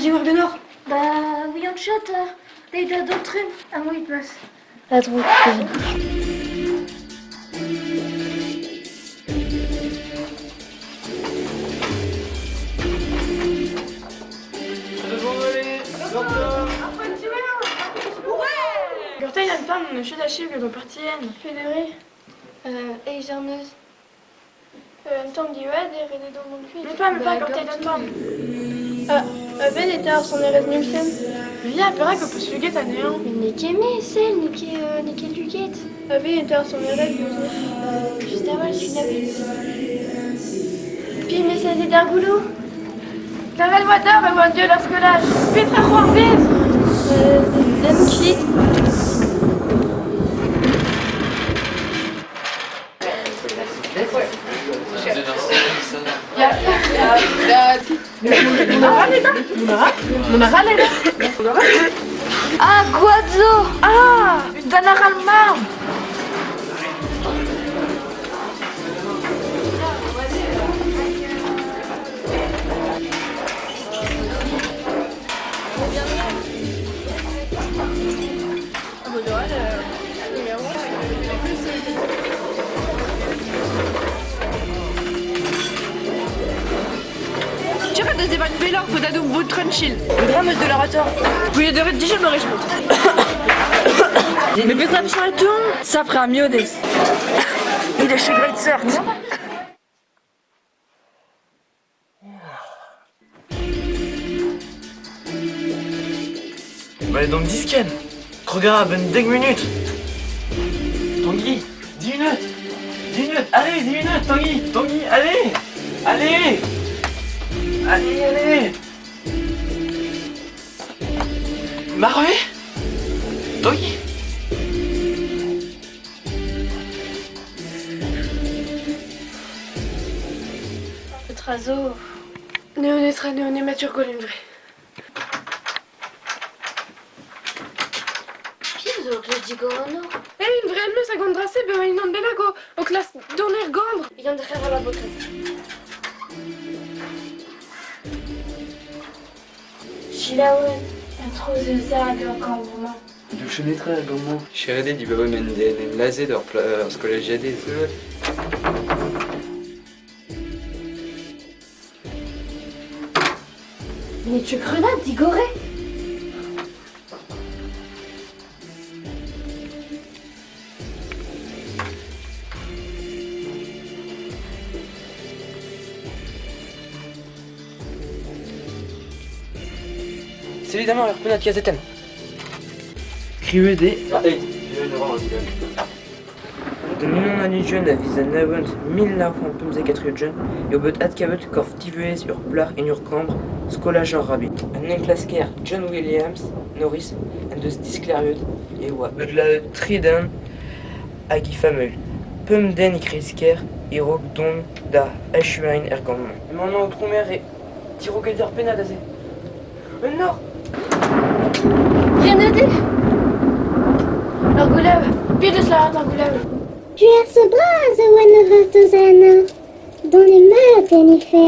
diwar ganeoc'h? Ba, oui, an chat, deit da dont trumm, ha mouilh peus. A drouk. Gortein an tamm n'eus ket achiv gant ho partien. Federe, eizh eur neuze. Un tamm diwezhat eo ret eo mont kuit. Mais pas, mais pas, gortein an tamm. Ah, a-benn e ta ar sonerezh Nielsen. Ya, perak ho peus luget anezhañ? Mais n'eo ket me, sell, n'eo ket, n'eo ket luget. A-benn e ta ar sonerezh neuze. Just a-walc'h, je n'avais. Puis, mais ça c'est ar goulou. Tavel oa deoc'h e oan deuet er skolaj. Petra c'hoarvez? Dem kuit. Ah, gwad zo! Ah, un aral marv! Tira da zebriñ pelloc'h podadoù bout tranchil. Dra 'm eus de l'orateur. Gouiet eo dija ma respont. Mais petra peseurt ton Sapre ar miodez. Il est chez Great Seurt. Ba d'an diskenn. Krogañ a-benn dek munut. Tanguy, 10 minutes. 10 minutes, allez, 10 minutes, Tanguy, Tanguy, allez. Allez. Allez, allez. Marv eo Tanguy. Petra zo? N'eo netra, n'eo nemet ur gwall hunvre. Piv zo klevet digor Eh, hunvre am eus hag an dra-se bezañ unan bennak o klask dont er gambr. Yann derc'her a la baotred. Selaouet, un trouz eus hag ur gambr-mañ. Douchennet-tre ar gambr-mañ. Cheredet dibaoe m'en em lazhet ur skolajiadez. N'eo ket grenad digoret? C'est évidemment ur pennad kazetenn. Skrivet eo D'un unan a viz an Avent 1975 eo bet adkavet korf divuhez ur plac'h en ur gambr skolaj ar rabbi. An enklasker John Williams Norris en deus disklêriet e oa bet lazhet tri den hag he familh, pemp den e kreiz-kêr e-raok dont da echuiñ er gambr-mañ. Emañ an aotrou maer e tiroget ur pennad aze. Un nor! Renet eo? Ur goulev. Piv deus lâret ur goulev? Gwerz bras a oa neuze Dont mat en ifern.